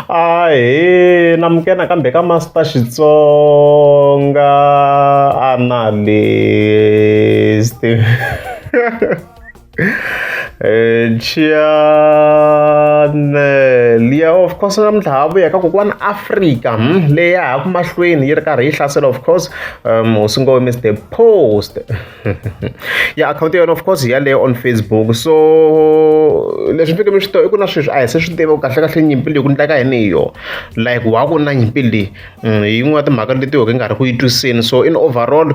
Ahee namukela nakambe ka Master Xitsonga Analyst channel ya of course namuntlha ha vuya ka kokwani Africa leyi ya ha ku mahlweni yi ri karhi yi hlasela of course hosi ngove Mister Post ya akhawunti ya yona of course yaleyo on Facebook so leswi fike mi swi tiva i ku na sweswi a hi se swi tiva ku kahlekahle nyimpi leyi ku endleka yini hi yona like wa ku na nyimpi leyi hi yin'wana ya timhaka leti ho ka nga ri ku yi twisiseni so in overall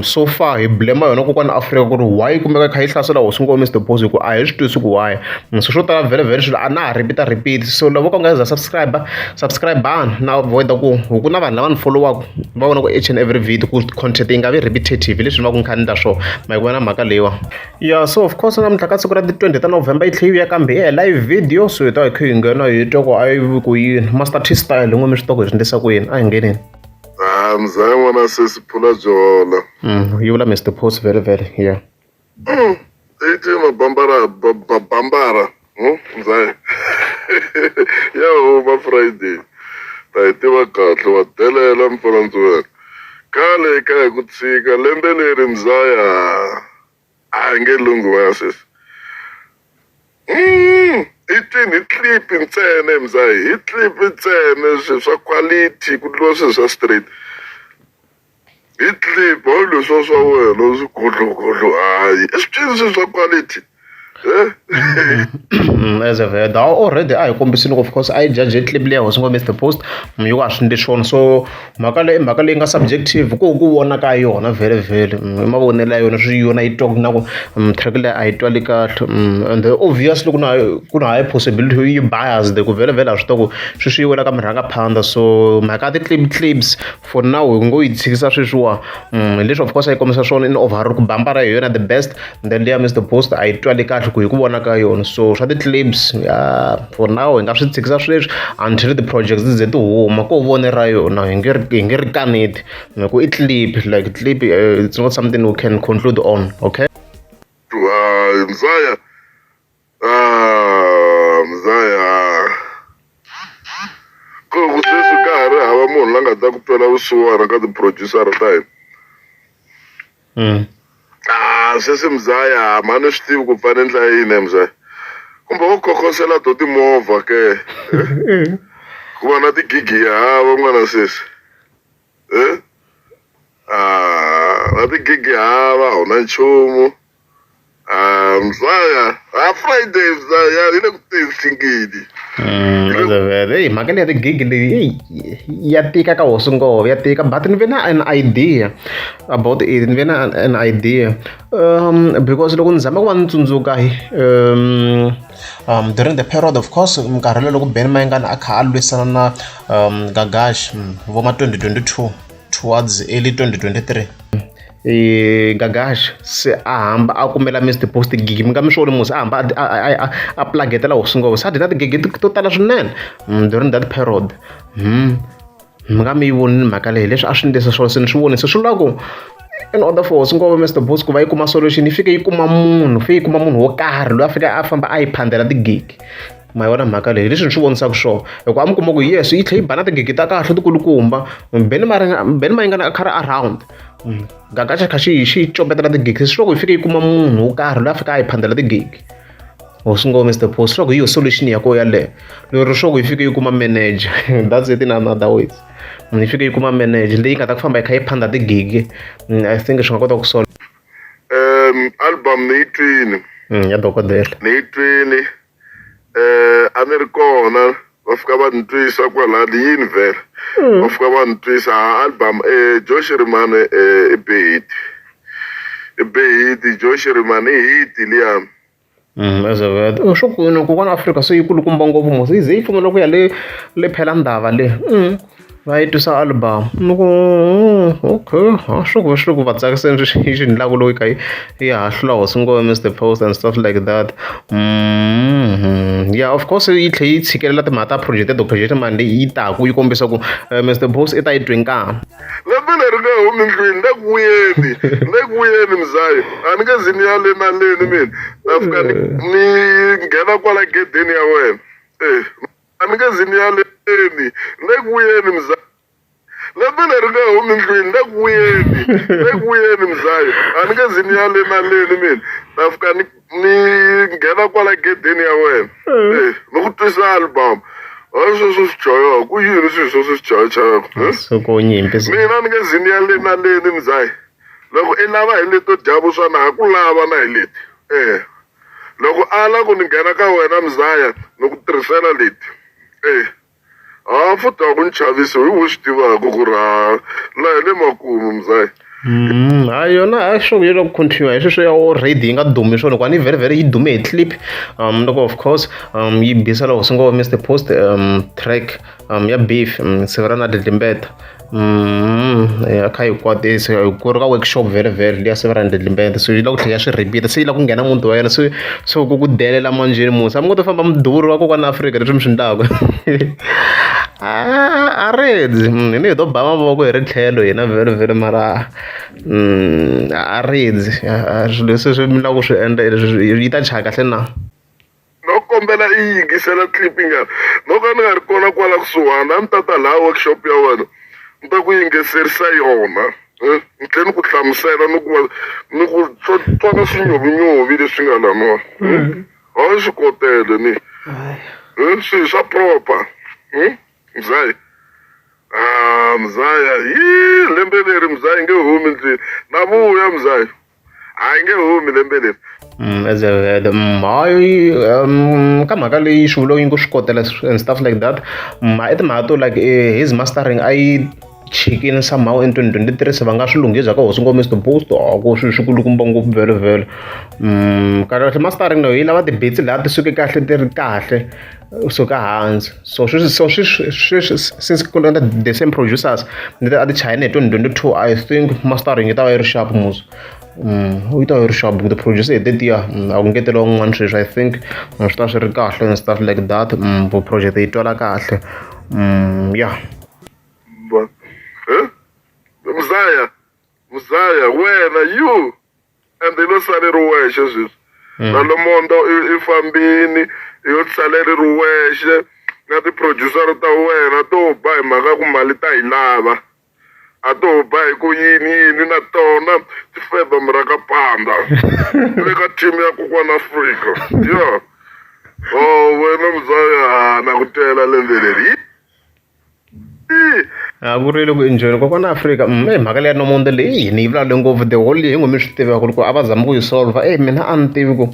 so far hi blame yona kokwana Afrika ku ri why yi kumeka yi kha yi hlasela hosi ngome Mister Boss hi ku a hi swi twisisi ku why so swo tala vhele swilo a na ha repeat repeat so loko ka u nga za subscribe subscribe na avoid ku ku na vanhu lava ni follow-aka va vona ku each and every video ku content yi nga vi repetitive leswi ni va ku ni kha ni endla swona ma yi vona mhaka leyiwa ya so of course namuntlha ka siku ra ti-20 ta November yi tlhe yi vuya kambe hi live video so hi ta hi kha hi nghena hi twa ku a yi vi ku yini master T style hi n'we mi swi tiva ku hi swi endlisa ku yini a hi ngheneni Ah, mzaya n'wana sesi phula byola. Yi vula Mister Post vhele vhele yeah. I mabambara bambara mzaya ya huma Friday ta yi tiva kahle wa delela mfana ndzi wena khale ka hi ku tshika lembe leri mzaya a nge lunghi wena sesi i twini hi clip ntsena mzaya hi clip ntsena swilo swa quality ku tlula swilo swa straight hi clip hayi leswiya swa wena swi godlogodlo hayi i swi twini swilo swa quality As a veda already a hi kombisile of course a yi judge clip leya hosi ngo Mister Post yi ku a swi endli swona so mhaka leyi i mhaka leyi nga subjective ku ku vona ka yona vhele vhele i mavonelo ya yona swi yona yi twa na ku track leyi a yi twali kahle and obviously ku na high possibility yi biased ku vhele vhele a swi tiva ku sweswi yi wela ka murhangaphandha so mhaka ya ti-clip clips for now hi ngo yi tshikisa sweswiwa leswi of course a yi kombisa swona in overall ku bambara hi yona the best then leya Mister Post a yi twali kahle ku hi ku vona ka yona so swa ti-clips ya for now hi nga swi tshikisa sweswi until ti-projects ti ze ti huma ko vone ra yona hi nge hi nge ri kaneti hi ku i clip like clip it's not something we can conclude on okay. Mzaya ah mzaya ku ku sweswi ka ha ri hava munhu la nga ta ku twela vusiwana ka ti-producer ta hina ah sweswi mzaya mhani swi tivi ku pfa ni endla yini mzaya kumbe wo khokhosela to timovha ke ku va na tigigi ya hava n'wana sesi eh ah na tigigi hava a wu na nchumu ah mzaya ah Friday mzaya yi le ku teni Eyi mhaka leyi ya tigigi leyi eyi ya tika ka hosi ngove ya tika but ni ve na an idea about it ni ve na an idea because loko ni zama ku va ni tsundzuka during the period of course minkarhi leyi loko Benny Mayengani a kha a lwisana na Gagash vo ma 2022 towards early 2023 Gagash se a hamba a kumela Mister Post gigi mi nga mi swi voni musi a hamba a plagetela hosi ngove se a dye na tigigi to tala swinene during that period mi nga mi yi vonile mhaka leyi leswi a swi endlisa swona se ni swi voni se swi vula ku in order for hosi ngove Mister Boss ku va yi kuma solution yi fike yi kuma munhu fike yi kuma munhu wo karhi loyi a fika a famba a yi phandela tigigi ma yi vona mhaka leyi leswi ni swi vonisaka swona hikuva a mi kuma ku yes yi tlhe yi ba na tigigi ta kahle tikulukumba Benny Benny Mayengani a kha ri around Gagash kha xi xi combetela tigigi swi loko yi fike yi kuma munhu wo karhi loyi a fika a yi phandela tigigi hosi ngove Mister Post swa ku hi yo solution ya kona yaleyo lero swa ku yi fike yi kuma manager that's it in another words yi fike yi kuma manager leyi nga ta ku famba yi kha yi phanda tigigi I think swi nga kota ku solve Album ni yi twini ya dokodela ni yi twini a ni ri kona va fika va ni twisa kwalani yini vhele va fika va ni twisa album Joe Shirimani i be hit i be hit Joe Shirimani i hit liya As a swo ku kokwana Afrika se yi kulukumba ngopfu mos yi ze yi pfumela ku ya le le Phelandaba le va yi twisa album ni ku okay a swi ku swi le ku va tsakiseni sweswi yi swi endlaka loko yi kha yi yi hahlula hosi ngove Mister Post and stuff like that yeah of course yi tlhe yi tshikelela timhaka ta project ya Doctor Shirimani leyi yi taku yi kombisa ku Mister Post i ta yi twe nkani. Lembe leri nga humi ndlwini ni le ku vuyeni ni le ku vuyeni mzaya a ni nge zi ni ya le na leni mina na fika ni ni nghena kwala gedeni ya wena e. ni nge zi ni ya leni ni le ku vuyeni mzaya lembe leri nga humi ndlwini ni le ku vuyeni ni le ku vuyeni mzaya a ni nge zi ni ya le na leni mina ta fika ni ni nghena kwala gedeni ya wena eh ni ku twisa album hayi sweswo swi chayaka ku yini swilo sweswo swi chayachayaka Soko nyimpi mina ni nge zi ni ya le na leni mzaya loko i lava hi leto dya vuswa na ha ku lava na hi leti eh loko ala ku ni nghena ka wena mzaya ni ku tirhisela leti eh ha futhi a ku ni chavisi hi wo swi tivaka ku ri ha laha hi le makumu mzaya. Hayi yona a swo yi loko continue hi sweswo ya already yi nga dumi swona ku a ni vhele vhele yi dume hi clip loko of course yi bisa loko swi ngo Mr Post track ya beef siku ra na dlidlimbeta a kha yi kwatisa ku ri ka workshop vhele vhele liya siku ra dlidlimbeta so yi lava ku tlhela ya swi repeat se yi lava ku nghena muti wa yena se so ku ku delela manjheni musi a mi ngo to famba mi duvuriwa kokwana Afrika leswi mi swi endlaka a redzi hina hi to ba mavoko hi ri tlhelo hina vhele vhele mara a redzi swilo leswi swi mi lava ku swi endla yi ta chaya kahle na. No kombela i yingisela clip nyana no ka ni nga ri kona kwala kusuhani a ni ta ta laha workshop ya wena ni ta ku yingiserisa yona ni tlhela ni ku hlamusela ni ku ni ku twa na swinyovinyovi leswi nga laniwa a swi kotele ni swilo swa proper mzaya ah mzaya yi lembe leri mzaya nge humi ndlwini na vuya mzaya a yi nge humi lembe leri. As a hayi ka mhaka leyi xivulwa yi ngo swi kotela and stuff like that i timhaka to like his mastering a yi chikini somehow in 2023 se va nga swi lunghisa ka hosi ngome Mr Post a ku swilo swi kulukumba ngopfu vhele vhele kahle kahle mastering na yi lava ti-beats laha ti suke kahle ti ri kahle suka hansi so sweswi so sweswi sweswi since ku na the same producers leti a ti chayina hi 2022 I think mastering yi ta va yi ri sharp mos yi ta va yi ri sharp the producer hi tetiya a ku ngeteliwa un'wana sweswi I think swi ta swi ri kahle and stuff like that project yi twala kahle yeah. Mzaya Mzaya wena you and i lo sale ri wexe sweswi na Lomondo i fambini i yo sale ri ri wexe na ti-producer ta wena to ba hi mhaka ku mali ta yi lava a to ba hi ku yini yini na tona ti feva murhakapanda le ka team ya kokwana Afrika ya oh wena mzaya na ku tela lembe leri. A ku ri loko enjoy kokwana Afrika i mhaka leya nomonde leyi ni yi vulavule ngopfu the whole leyi hi ngo mi swi tiva ku loko a va zama ku yi solve e mina a ni tivi ku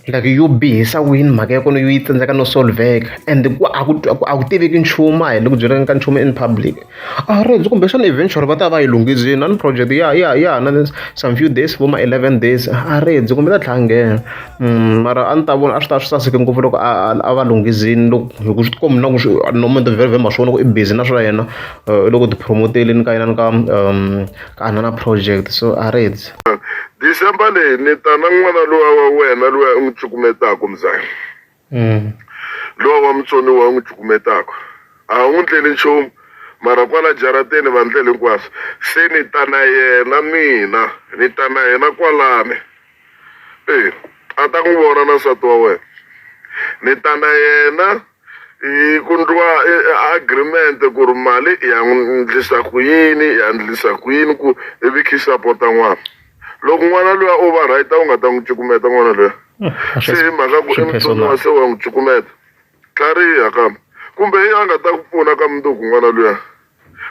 like yo bihisa ku yini mhaka ya kona yo yi tsandzeka no solveka and ku a ku a ku tiveki nchumu a hi le ku byeleni ka nchumu in public a ri kumbexana eventually va ta va yi lunghisile na ni project ya ya ya na some few days vo ma 11 days a ri kumbe ta tlhela nghena mara a ni ta vona a swi ta swi saseke ngopfu loko a a va lunghisini loko hi ku swi tikombi na ku swi Nomonde vhele vhele ma swi vona ku i busy na swa yena i le ku ti promote-eleni ka yena ka ka another project so a ri December leyi ni ta na n'wana luwa wa wena luya u n'wi cukumetaka mzaya luwa wa mutsoniwa u n'wi cukumetaka a wu n'wi ndleli nchumu mara kwala jarateni va ndlele hinkwaswo se ni ta na yena mina ni ta na yena kwalani. E a ta n'wi vona na nsati wa wena ni ta na yena yi ku ndliwa agreement ku ri mali ya n'wi ndlisa ku yini ya ndlisa ku yini ku ivi khe sapota n'wana loko n'wana luya o va right a wu nga ta n'wi cukumeta n'wana luya se hi mhaka ku i mutsoniwa se wa n'wi cukumeta tlhariha kambe kumbe hi a nga ta ku pfuna ka mundzuku n'wana luya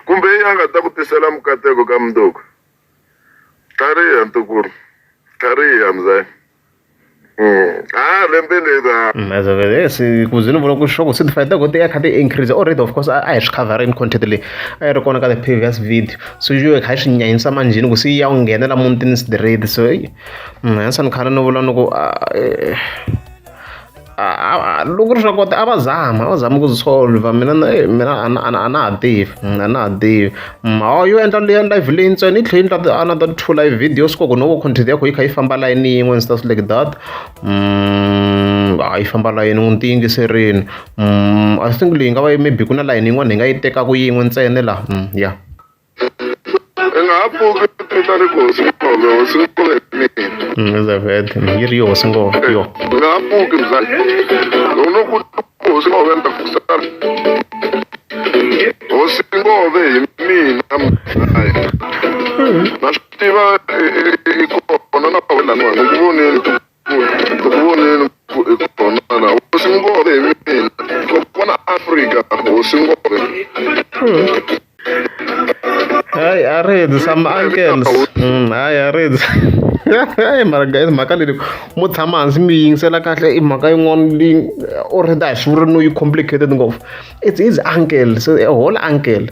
kumbe hi a nga ta ku tisela mikateko ka mundzuku. Tlhariha ntukulu tlhariha mzee. Ah lembe leri ah. As of yes ku ze ni vona ku sure ku se ti-fight ta kona ti ya kha ti-increase already of course a hi swi cover-ini content leyi a yi ri kona ka the previous video so yi kha yi swi nyanyisa manjheni ku se yi ya ku nghenela mutini straight so eyi hence ni khale ni vula ni ku loko ri swa kota a va zama a va zama ku solve mina mina a na a na ha tivi a na ha tivi hawa yo endla leya live leyi ntsena yi tlhela yi endla another two live videos koko no content ya kho yi kha yi famba layini yin'we and stuff like that a yi famba layini n'wi ti yingiserini I think leyi nga va maybe ku na layini yin'wana hi nga yi tekaka yin'we ntsena laha ya. I nga ha pfuki ta ri ku hosi ngove hosi ngove hi mina Elizabeth yi ri yo hosi ngove yo u nga ha pfuki mzala loko no ku Hosi Ngove ni ta ku sala. Hosi Ngove hi mina mhayi. Na swi tiva i kona na wena laniwani ni ku vonile ni ku vonile ku i kona la. Hosi Ngove hi mina. Kokwana Afrika Hosi Ngove. Hayi a ri some uncles. Hayi a ri hayi mara guys mhaka leyi mo tshama hansi mi yingisela kahle i mhaka yin'wana leyi already a hi swi vuri no yi complicated ngopfu. It's his uncle, so a whole uncle.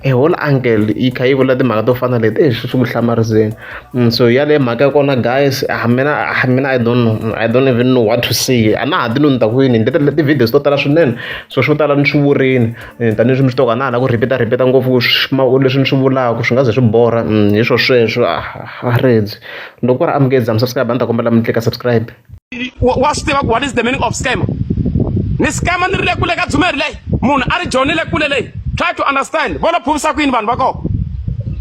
A whole uncle yi kha yi vula timhaka to fana na leti swi ku hlamariseni. So yaleyo mhaka ya kona guys mina mina I don't know I don't even know what to say a na ha ti no ni ta ku yini ni ti-videos to tala swinene so swo tala ni swi vurini. Tanihileswi mi swi tivaka a na ha lava ku repeat-a repeat-a ngopfu leswi ni swi vulaka swi nga ze swi borha hi swo sweswo a rindzi loko ku ri a mi nge za mi subscribe a ni ta kombela mi tlika subscribe. Wa swi tiva ku what is the meaning of scam? Ni scam ni ri le kule ka dzumeri leyi munhu a ri joni le kule leyi try to understand vo lo phuvisa ku yini vanhu va kona.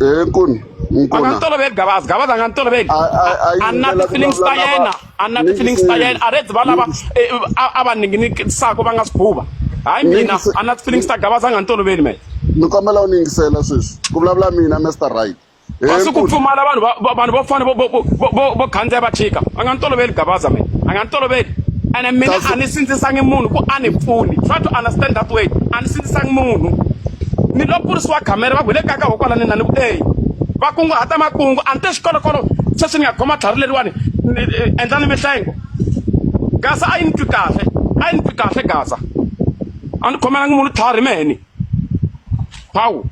He nkuni A nga ni toloveli Gavaza Gavaza a nga ni toloveli a na ti-feelings ta yena. A na ti-feelings ta yena a redzi va lava a va ninginisaka va nga swi phuva hayi mina a na ti-feelings ta Gavaza a nga ni toloveli me. Ni kombela u ni yingisela sweswi ku vulavula mina Mister Right. Kasi ku pfumala vanhu va vanhu vo fana vo vo vo vo khandziya va chika a nga ni toloveli Gavaza me a nga ni toloveli ene mina a ni sindzisangi munhu ku a ni pfuni try to understand that way a ni sindzisangi munhu ni lo kurisiwa khamera va ku hi le kaya ka kokwala ni na ni ku eya va kunguhata makungu a ni te xikolokolo sweswi ni nga khoma tlhari leriwani endlani mihlengo gaza a yi ni twi kahle a yi ni twi kahle gaza a ni khomelangi munhu tlhari meheni hawu.